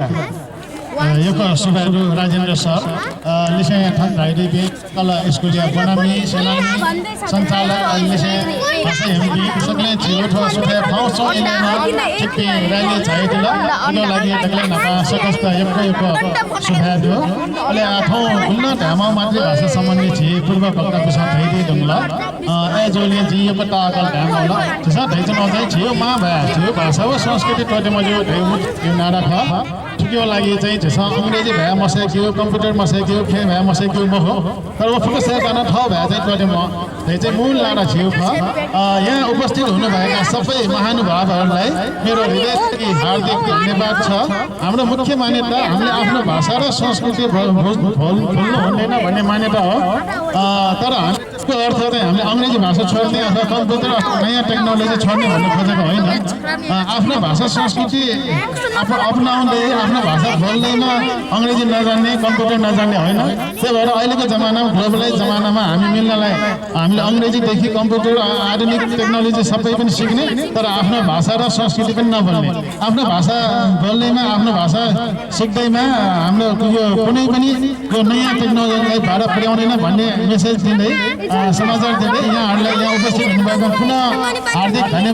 यो सुबाइरु राजेन्द्र सर लिसे थन राइडे बे कला स्कुलिया बनामी सेलानी सञ्चालक लिसे भाषा हिन्दी सगले छियो ठो सुबे फाउसो इलेना टिपी राइले चाहिदिल उनो लागि तकले नका सकस्त यको सुबाइरु अले आठौं गुल्न धामा मातृभाषा सम्बन्धी छि पूर्व वक्ता पुसा थैदि दुंगला ए जोले जी यो पता अकल धाम होला त्यसै दैछ नदै छियो मा भया छियो भाषा व संस्कृति टोटे मजो ढेउ नारा ख ठिक्यो लागि चाहिँ जसा अंग्रेजी भए मसेक्यो कम्प्युटर मसेक्यो खे भए मसेक्यो म हो तर वो फोकस गर्न ठ भए चाहिँ टोटे म चाहिँ मूल लाडा छिउ ख यहाँ उपस्थित हुनु भएका सबै महानुभावहरूलाई मेरो हृदयदेखि हार्दिक धन्यवाद छ हाम्रो मुख्य मान्यता हामीले आफ्नो भाषा र संस्कृति भुल्नु हुँदैन भन्ने मान्यता हो तर यसको अर्थ चाहिँ हामीले अंग्रेजी भाषा छोड्ने अथवा कम्प्युटर नयाँ टेक्नोलोजी छोड्ने भन्न खोजेको होइन आफ्नो भाषा संस्कृति अपनाउँदै आफ्नो भाषा बोल्दैमा अंग्रेजी नजान्ने कम्प्युटर नजान्ने होइन त्यही भएर अहिलेको जमानामा ग्लोबलाइज जमानामा हामी मिल्नलाई हामीले अंग्रेजीदेखि कम्प्युटर आधुनिक टेक्नोलोजी सबै पनि सिक्ने तर आफ्नो भाषा र संस्कृति पनि नभुल्ने आफ्नो भाषा बोल्दैमा आफ्नो भाषा सिक्दैमा हाम्रो यो कुनै पनि यो नयाँ टेक्नोलोजीलाई भाडा पुर्याउँदैन भन्ने मेसेज दिँदै समाचार दिँदै यहाँहरूलाई यहाँ उपस्थित हुनुभएको पुनः हार्दिक धन्यवाद।